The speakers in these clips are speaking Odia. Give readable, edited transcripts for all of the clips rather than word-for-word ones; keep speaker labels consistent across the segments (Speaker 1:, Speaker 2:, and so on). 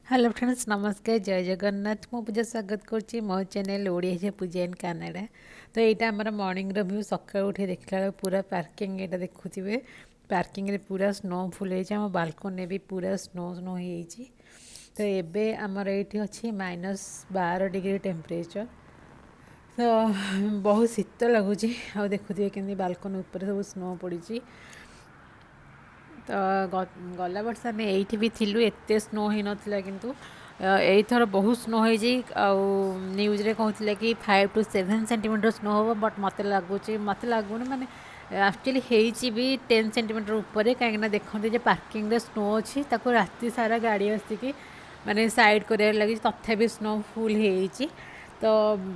Speaker 1: ହ୍ୟାଲୋ ଫ୍ରେଣ୍ଡସ୍, ନମସ୍କାର, ଜୟ ଜଗନ୍ନାଥ। ମୁଁ ପୂଜା ସ୍ୱାଗତ କରୁଛି ମୋ ଚ୍ୟାନେଲ୍ ଓଡ଼ିଆ ଝିଅ ପୂଜା ଇନ୍ କାନାଡ଼ା। ତ ଏଇଟା ଆମର ମର୍ଣ୍ଣିଂର ଭ୍ୟୁ। ସକାଳୁ ଉଠି ଦେଖିଲା ବେଳକୁ ପୁରା ପାର୍କିଂ ଏଇଟା ଦେଖୁଥିବେ, ପାର୍କିଂରେ ପୁରା ସ୍ନୋ ଫୁଲ୍ ହେଇଛି। ଆମ ବାଲକୋନିରେ ବି ପୁରା ସ୍ନୋ ସ୍ନୋ ହେଇଯାଇଛି। ତ ଏବେ ଆମର ଏଇଠି ଅଛି -12 ଡିଗ୍ରୀ ଟେମ୍ପରେଚର୍। ତ ବହୁତ ଶୀତ ଲାଗୁଛି। ଆଉ ଦେଖୁଥିବେ କେମିତି ବାଲକୋନି ଉପରେ ସବୁ ସ୍ନୋ ପଡ଼ିଛି। ତ ଗଲା ବର୍ଷ ଆମେ ଏଇଠି ବି ଥିଲୁ, ଏତେ ସ୍ନୋ ହେଇନଥିଲା, କିନ୍ତୁ ଏଇଥର ବହୁତ ସ୍ନୋ ହେଇଛି। ଆଉ ନ୍ୟୁଜ୍ରେ କହୁଥିଲେ କି 5 ଟୁ 7 ସେଣ୍ଟିମିଟର ସ୍ନୋ ହେବ, ବଟ୍ ମୋତେ ଲାଗୁଛି, ମୋତେ ଲାଗୁନି, ମାନେ ଆକ୍ଚୁଆଲି ହେଇଛି ବି 10 ସେଣ୍ଟିମିଟର ଉପରେ। କାହିଁକିନା ଦେଖନ୍ତି ଯେ ପାର୍କିଂରେ ସ୍ନୋ ଅଛି, ତାକୁ ରାତି ସାରା ଗାଡ଼ି ଆସିକି ମାନେ ସାଇଡ଼୍ କରିବାରେ ଲାଗିଛି, ତଥାପି ସ୍ନୋ ଫୁଲ୍ ହେଇଯାଇଛି। ତ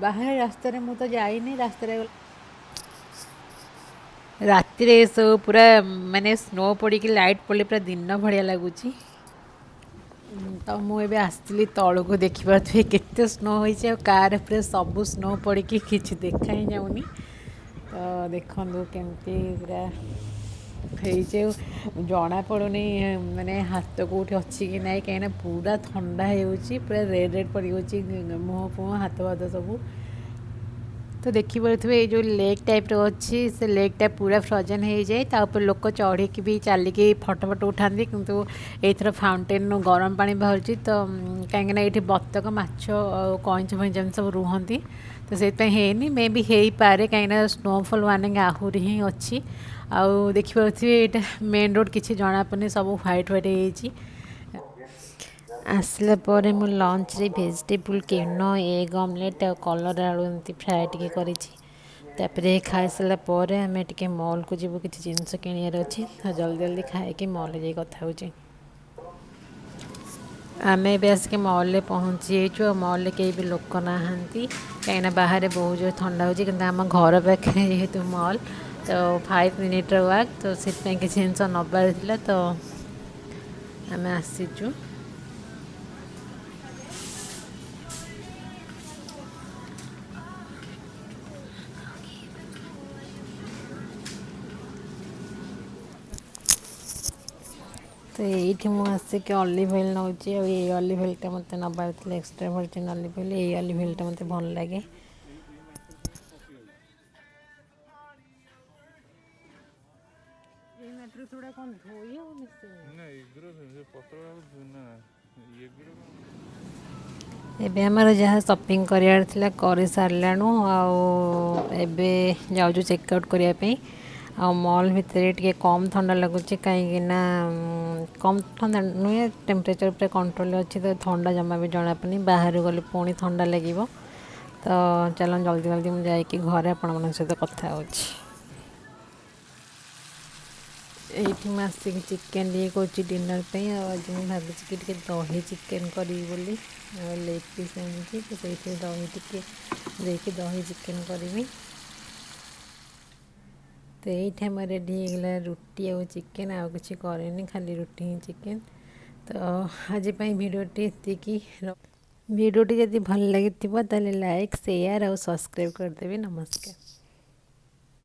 Speaker 1: ବାହାରେ ରାସ୍ତାରେ ମୁଁ ତ ଯାଇନି, ରାସ୍ତାରେ ରାତିରେ ଏସବୁ ପୁରା ମାନେ ସ୍ନୋ ପଡ଼ିକି ଲାଇଟ୍ ପଡ଼ିଲେ ପୁରା ଦିନ ଭଳିଆ ଲାଗୁଛି। ତ ମୁଁ ଏବେ ଆସିଥିଲି ତଳକୁ, ଦେଖିପାରୁଥିବେ କେତେ ସ୍ନୋ ହେଇଛି ଆଉ କାର୍ ଉପରେ ସବୁ ସ୍ନୋ ପଡ଼ିକି କିଛି ଦେଖା ହିଁ ଯାଉନି। ତ ଦେଖନ୍ତୁ କେମିତି ପୁରା ହେଇଛି ଆଉ ଜଣାପଡ଼ୁନି ମାନେ ହାତ କେଉଁଠି ଅଛି କି ନାହିଁ, କାହିଁକିନା ପୁରା ଥଣ୍ଡା ହେଇଯାଉଛି, ପୁରା ରେଡ଼୍ ରେଡ଼୍ ପଡ଼ିଯାଉଛି ମୁହଁ ଫୁହଁ ହାତ ଫାତ ସବୁ। ତ ଦେଖିପାରୁଥିବେ ଏଇ ଯେଉଁ ଲେକ୍ ଟାଇପ୍ର ଅଛି, ସେ ଲେକ୍ଟା ପୁରା ଫ୍ରୋଜେନ୍ ହେଇଯାଏ। ତା ଉପରେ ଲୋକ ଚଢ଼ିକି ବି ଚାଲିକି ଫଟୋ ଫଟୋ ଉଠାନ୍ତି, କିନ୍ତୁ ଏଇଥର ଫାଉଣ୍ଟେନ୍ରୁ ଗରମ ପାଣି ବାହାରୁଛି। ତ କାହିଁକିନା ଏଇଠି ବତକ, ମାଛ ଆଉ କଇଁଛ ଫଇଁଛ ଏମିତି ସବୁ ରୁହନ୍ତି, ତ ସେଇଥିପାଇଁ ହେଇନି। ମେ ବି ହେଇପାରେ, କାହିଁକିନା ସ୍ନୋଫଲ୍ ୱାର୍ଣ୍ଣିଂ ଆହୁରି ହିଁ ଅଛି। ଆଉ ଦେଖିପାରୁଥିବେ ଏଇଟା ମେନ୍ ରୋଡ଼, କିଛି ଜଣାପଡ଼ୁନି, ସବୁ ହ୍ୱାଇଟ୍ ହ୍ୱାଇଟ୍ ହେଇଯାଇଛି। ଆସିଲା ପରେ ମୁଁ ଲଞ୍ଚରେ ଭେଜିଟେବୁଲ୍ କେନୋ, ଏଗ୍ ଅମଲେଟ୍ ଆଉ କଲରା ଆଳୁ ଏମିତି ଫ୍ରାଏ ଟିକେ କରିଛି। ତାପରେ ଖାଇସାରିଲା ପରେ ଆମେ ଟିକେ ମଲ୍କୁ ଯିବୁ, କିଛି ଜିନିଷ କିଣିବାର ଅଛି। ତ ଜଲ୍ଦି ଜଲ୍ଦି ଖାଇକି ମଲ୍ରେ ଯାଇ କଥା ହେଉଛି। ଆମେ ଏବେ ଆସିକି ମଲ୍ରେ ପହଞ୍ଚି ଯାଇଛୁ। ଆଉ ମଲ୍ରେ କେହି ବି ଲୋକ ନାହାନ୍ତି, କାହିଁକିନା ବାହାରେ ବହୁତ ଜୋର ଥଣ୍ଡା ହେଉଛି। କିନ୍ତୁ ଆମ ଘର ପାଖରେ ଯେହେତୁ ମଲ୍, ତ 5 ମିନିଟ୍ର ୱାକ୍, ତ ସେଥିପାଇଁ କିଛି ଜିନିଷ ନେବାର ଥିଲା, ତ ଆମେ ଆସିଛୁ। ତ ଏଇଠି ମୁଁ ଆସିକି ଅଲିଭ୍ ଅଏଲ୍ ନେଉଛି। ଆଉ ଏଇ ଅଲିଭ୍ ଅଏଲ୍ଟା ମୋତେ ନେବାର ଥିଲା, ଏକ୍ସଟ୍ରା ଭର୍ଜିନ୍ ଅଲିଭ୍ ଅଏଲ୍। ଏଇ ଅଲିଭ୍ ଅଏଲ୍ଟା ମୋତେ ଭଲ ଲାଗେ। ଏଇ ମାଟିରୁ ସେଗୁଡ଼ା କ'ଣ ଧୋଇ ହେବନି ସେ?
Speaker 2: ନା, ଏଗୁରା ସେ ପତ୍ର ଗୁଡ଼ାକ ନା, ଏଗୁରା।
Speaker 1: ଏବେ ଆମର ଯାହା ସପିଂ କରିବାର ଥିଲା କରିସାରିଲାଣୁ, ଆଉ ଏବେ ଯାଉଛୁ ଚେକ୍ ଆଉଟ୍ କରିବା ପାଇଁ। ଆଉ ମଲ୍ ଭିତରେ ଟିକେ କମ୍ ଥଣ୍ଡା ଲାଗୁଛି, କାହିଁକିନା କମ୍ ଥଣ୍ଡା ନୁହେଁ, ଟେମ୍ପରେଚର୍ ପୁରା କଣ୍ଟ୍ରୋଲ୍ ଅଛି, ତ ଥଣ୍ଡା ଜମା ବି ଜଣାପଡ଼ୁନି। ବାହାରୁ ଗଲେ ପୁଣି ଥଣ୍ଡା ଲାଗିବ। ତ ଚାଲନ୍ତୁ ଜଲ୍ଦି ଜଲ୍ଦି ମୁଁ ଯାଇକି ଘରେ ଆପଣମାନଙ୍କ ସହିତ କଥା ହେଉଛି। ଏଇଠି ମୁଁ ଆସିକି ଚିକେନ୍ ଟିକେ କରୁଛି ଡିନର୍ ପାଇଁ। ଆଉ ଆଜି ମୁଁ ଭାବିଛି କି ଟିକେ ଦହି ଚିକେନ୍ କରିବି ବୋଲି। ଆଉ ଲେଗ୍ ପିସ୍ ଆଣିଛି, ତ ସେଇଥିରେ ଦହି ଟିକେ ଦେଇକି ଦହି ଚିକେନ୍ କରିବି। ତ ଏଇଠି ଆମର ରେଡ଼ି ହେଇଗଲା ରୁଟି ଆଉ ଚିକେନ୍। ଆଉ କିଛି କରିନି, ଖାଲି ରୁଟି ହିଁ ଚିକେନ୍। ତ ଆଜି ପାଇଁ ଭିଡ଼ିଓଟି ଏତିକି। ଭିଡ଼ିଓଟି ଯଦି ଭଲ ଲାଗିଥିବ ତାହେଲେ ଲାଇକ୍, ସେୟାର ଆଉ ସବସ୍କ୍ରାଇବ୍ କରିଦେବେ। ନମସ୍କାର।